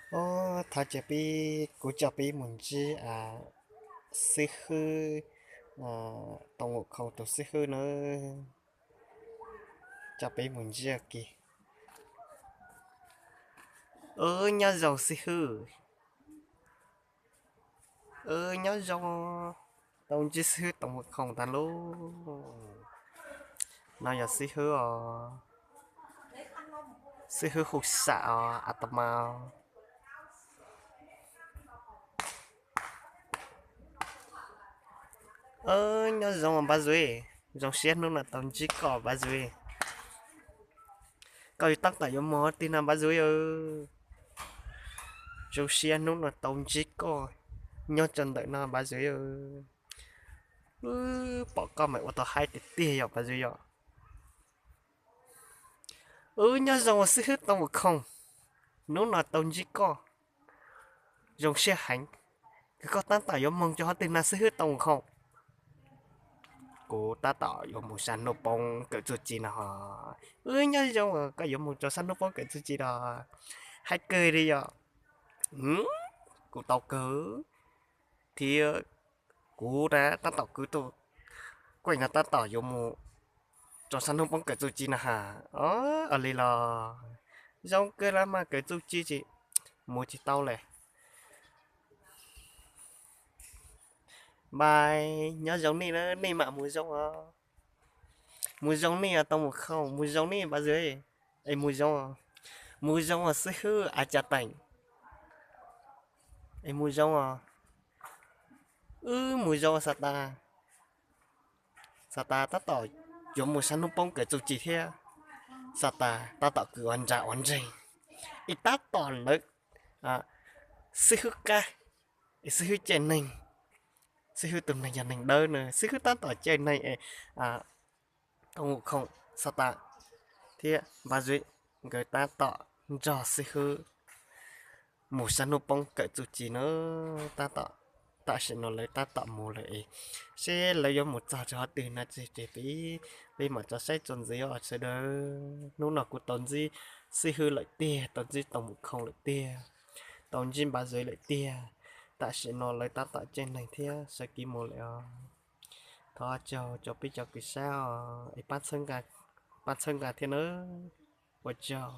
Os, thov caw peb, kuv coj peb mus ntsib xib hwb Toom Mus Khoom tus xib hwb nawb. Coj peb mus ntsib kiag. Wb nyob zoo xib hwb. Wb nyob zoo. Tau ntsib xib hwb Toom Mus Khoom tag lauj. No yog xib hwb os. Xib hwb hu sam os, a ta ma. Wb nyob zoo Npab Zuiv. Zoo siab hnub no tau ntsib koj Npab Zuiv. Koj yuav tab tom yuav mus qhov twg no Npab Zuiv? Zoo siab hnub no tau ntsib koj nyob rau ntawm no Npab Zuiv. Wb pom koj mas ua tau haib tiag tiag yom Npab Zuiv yom. Wb nyob zoo xib hwb Toom Mus Khoom. Hnub no tau ntsib koj zoo siab heev. Koj tab tom yuav moog rau qhov twg na xib hwb Toom Mus Khoom? Kuv tab tom yuav mus sab hnub poob kawm txuj ci no ho. Wb nyob zoo, koj yuav mus rau sab hnub poob kawm txuj ci los? Haib kawg li yom. Kuv tau kawg thiab. Kuv na tab tom kwv tuaj, kuj yog tab tom yuav mus rau sab hnub poob kawm txuj ci no ha. Os, ua li los zoo kawg los mas kawm txuj ci ces mus tsis tau lawm. Npais, nyob zoo nej na, nej mam mus zoo os. Mus zoo nej Toom Mus Khoom, mus zoo nej Npab Zuiv. Es mus zoo, mus zoo os xib hwb A Ca Teem. Es mus zoo os. Wb mus zoo Xa Tas. Xa Tas tab tom yuav mus sab hnub poob kawm txuj ci thiab. Xa Tas tab tom kwv ua nra ua nreeg. Es tab tom lawv xib hwb qab, es xib hwb caij neeg, xib hwb tus neeg yog neeg dawb na, xib hwb tab tom caij neeg es Toom Mus Khoom, Xa Tas thiab Npab Zuiv nkawd tab tom nrog xib hwb mus sab hnub poob kawm txuj ci na. Tab tom, tam sim no lawv tab tom mus lawm es seb lawv yuav mus txog rau qhov twg no ces peb, peb mam tso saib txuas ntxiv os sawv daws. Hnub no kuv tau ntsib xib hwb lawm tiag, tau ntsib Toom Mus Khoom lawm tiag, tau ntsib Npab Zuiv lawm tiag. Tam sim no lawv tab tom caij neeg thiab sawv kev mus lawm os. Thov caw peb cov kws saib os es pab txhawb nqa thiab nawb. Ua tsaug.